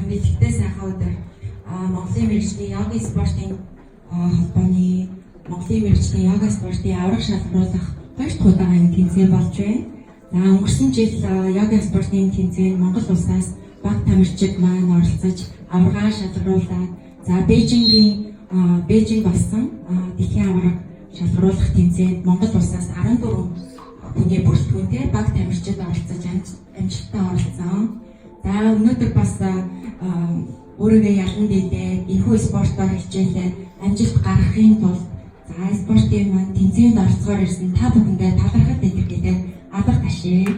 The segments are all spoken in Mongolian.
бэлэгтэй сайхан өдөр. Монголын мэргэжлийн йогийн спортын холбооны Монголын мэргэжлийн йога спортын авраг шалгаруулах хоёр дахь удаагийн тэмцээн болж байна. За, өнгөрсөн жил йога спортын тэмцээнд Монгол улсаас баг тамирчид маань оролцож аваргаа шалгаруулад, за, Бээжинг болсон дэлхийн аварга шалгаруулах тэмцээнд Монгол улсаас 14 хүний бүрэлдэхүүнтэй баг тамирчид оролцож амжилттай оролцсон. За, өнөөдөр бас өөрийгөө ялан дийлээд энэхүү спортоор хичээлээд амжилт гаргахын тулд, за, спортын маань тэмцээнд оролцохоор ирсэн та бүхэндээ талархал илэрхийлээд алга ташъя.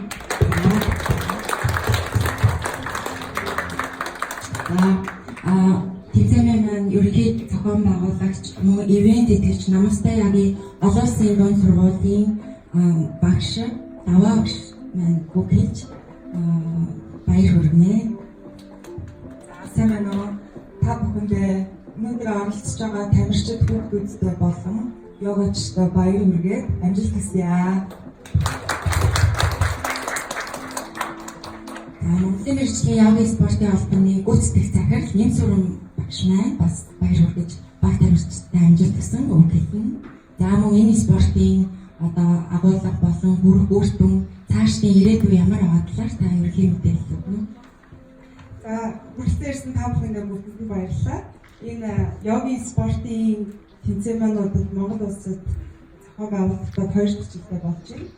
За, тэмцээний маань ерөнхий зохион байгуулагч, мөн ивээн тэтгэгч Намасте Ягийн олон улсын дунд сургуулийн багш Даваа багш маань үг хэлж баяр хүргэнэ. За, сайн байна уу? Та бүхэндээ, өнөөдөр оролцож байгаа тамирчид хүүхдүүдтэй болон йогачтай баяр хүргээд амжилт хүсье. За, Монголын мэргэжлийн йогийн спортын холбооны гүйцэтгэх захирал Нэмсүрэн багш маань бас баяр хүргэж баг тамирчидтай амжилт хүсэн үг хэлнэ. За, мөн энэ спортын одоо агуулга болон хүрэх үр дүн, цаашдын ирээдүй ямар байгаа талаар та ерөнхий мэдээлэл өгнө. За, хүрэлцэн ирсэн та бүхэндээ бүгдэнд нь баярлалаа. Энэ йогийн спортын тэмцээн маань бол Монгол улсад зохион байгуулагдаад хоёр дахь жилдээ болж байна.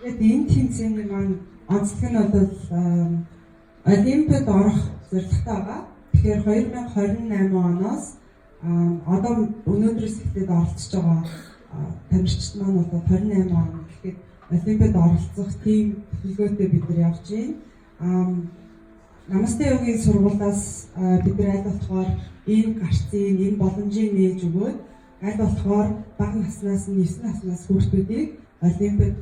Тэгээд энэ тэмцээний маань онцлог нь бол Олимпиад орох зорилготой байгаа. Тэгэхээр 2028 оноос одоо өнөөдрөөс эхлээд оролцож байгаа тамирчид маань бол 28 он гэхэд Олимпиад оролцох тийм төлөвлөгөөтэй бид нар явж байна. Намасте йогийн сургуулиас бид нар аль болохоор энэ гарцыг, энэ боломжийг нээж өгөөд аль болохоор бага наснаас нь, 9 наснаас хүүхдүүдийг Олимпиад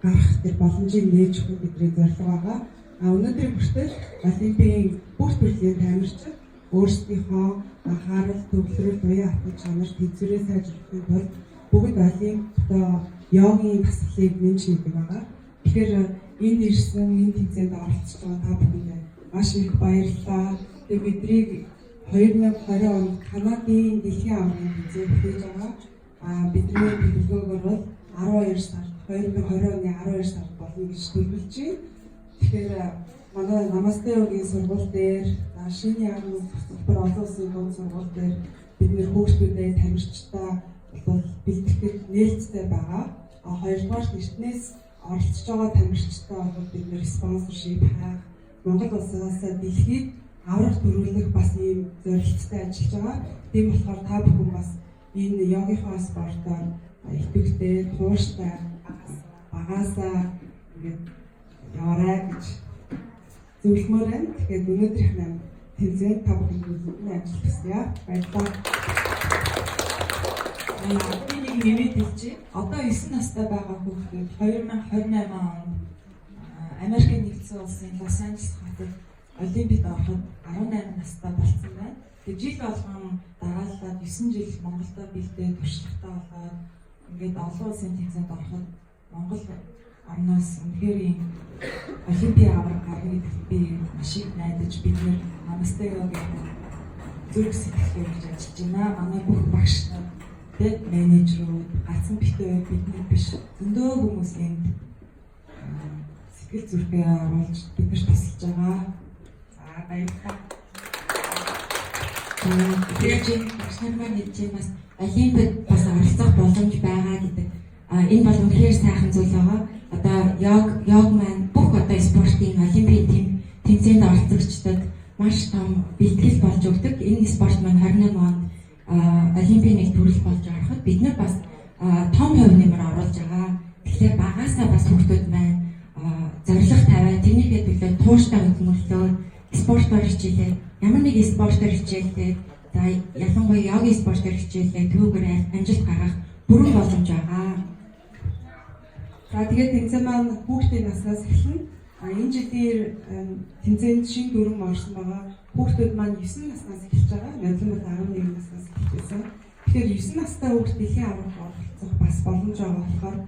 гарах тэр боломжийг нээж өгөх бидний зорилго байгаа. Өнөөдрийн хүртэл Олимпийн бүх төрлийн тамирчид өөрсдийнхөө анхаарал, төвлөрөл, уян хатан чанар, тэнцвэрээ сайжруулахын тулд бүгд Олимп одоо йогийн дасгалыг нэмж хийдэг байгаа. Тэгэхээр энэ ирсэн, энэ тэмцээнд оролцож байгаа та бүхэндээ маш их баярлалаа. Тэгээ биднийг 2020 онд Канадын дэлхийн аваргын тэмцээн хийж байгаа. Бидний төлөвлөгөөгөөр бол 12 сард, 2020 оны 12 сард болно гэж төлөвлөж байна. Тэгэхээр манай Намасте йогийн сургууль дээр, за, шинэ яамны төлбөр олон улсын дунд сургууль дээр бид нэр хүүхдүүдэд, тамирчдаа бол бэлтгэхэд нээлттэй байгаа. Хоёрдугаар, эртнээс оролцож байгаа тамирчдаа бол бид нэр sponsorship хайх, Монгол улсаас дэлхийд аврах төрүүлэх бас ийм зорилттой ажиллаж байгаа. Тийм болохоор та бүхэн бас энэ йогийнхоо спортоор идэвхтэй, тууштай багаасаа ингээд яваарай гэж зөвлөмөөр байна. Тэгэхээр өнөөдрийнх нь тэмцээнд та бүхэнд амжилт хүсье. Баярлалаа. Би нэг нэмээд хэлчихье. Одоо 9 настай байгаа хүүхдүүд 2028 онд Америкийн нэгдсэн улсын Лос Анжелес хотод Олимпиад ороход 18 настай болцсон байна. Тэгээ жил болгон дараалаад 9 жил Монголдо бэлдээд, туршлагатай болоод ингээд олон улсын тэмцээнд ороход Монгол орноос үнэхээр ийм Олимпийн аварга гарна гэдэгт би маш их найдаж, бид нэр Намасте йогийн зүрх сэтгэлээр гэж ажиллаж байна. Манай бүх багш нар, тэг менежерүүд, ганцхан битээ бидний биш, зөндөө хүмүүс энд сэтгэл зүрхээ оруулж биднэрт тусалж байгаа. За, баярлалаа. Тэгэхээр чи багш нар маань хэлж байна, бас Олимпиад бас оролцох боломж байгаа гэдэг. Энэ бол үнэхээр сайхан зүйл байгаа. Одоо йог маань бүх одоо спортын Олимпийн тэмцээнд оролцогчдод маш том бэлтгэл болж өгдөг. Энэ спорт маань 28 онд Олимпийн нэг төрөл болж ороход бид нар бас том хувь нэмэр оруулж байгаа. Тэгэхээр багаасаа бас хүүхдүүд маань зорилго тавиад, тэрнийхээ төлөө тууштай хөдөлмөрлөөр спортоор хичээлээ, ямар нэг спортоор хичээлээ, за, ялангуяа йогийн спортоор хичээлээ түүгээр амжилт гаргах бүрэн боломж байгаа. За, тэгээд тэмцээн маань хүүхдийн наснаас эхэлнэ. Энэ жилийн тэмцээнд шинэ дүрэм орсон байгаа. Хүүхдүүд маань 9 наснаас эхэлж байгаа. Нодлон бол 11 наснаас эхэлж байсан. Тэгэхээр 9 настай хүүхд дэлхийн аварга оролцох бас боломж байгаа болохоор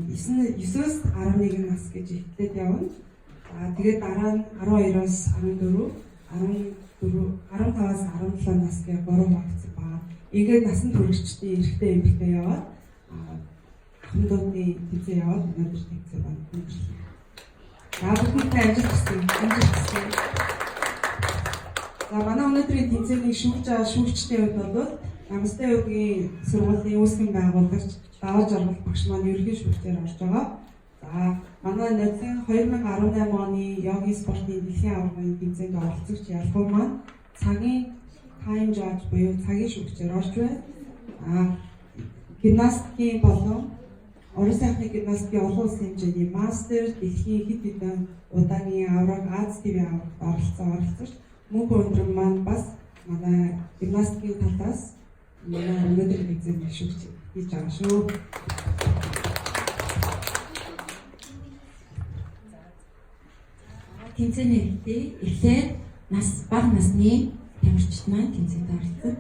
9-өөс 11 нас гэж эхлээд явна. За тэгээд дараа нь 12-оос 14, 14 15-аас 17 нас гэх 3 хуваагдсан байна. Ингээд насан туршидтын эрэгтэй эмэгтэй яваад ахмадуудын тэмцээн яваад өнөөдөр тэмцээн байна. За бүхэндээ амжилт хүсье. Амжилт хүсье. За манай өнөөдрийн тэмцээнийг шүүгч байгаа шүүгчдийн хувьд бол Намасте йогийн сургуулийн үүсгэн байгуулагч Даваа Жаргал багш маань ерөнхий шүүгчээр орж байгаа. За манай ноцын 2018 оны йогийн спортын дэлхийн аваргын тэмцээнд оролцогч Ялгуу маань цагийн time judge буюу цагийн шүүгчээр орж байна. Гимнастикийн болон орон сайхны гимнастикийн олон улсын хэмжээний мастер, дэлхийн хэд хэдэн удаагийн аварга, Ази тивийн аваргад оролцсон оролцогч Мөнх өндрөн маань бас манай гимнастикийн талаас манай өнөөдөр тэмцээний шүүгч хийж байгаа шүү. Тэмцээний эхлээд нас бага насны тамирчид маань тэмцээнд оролцсон.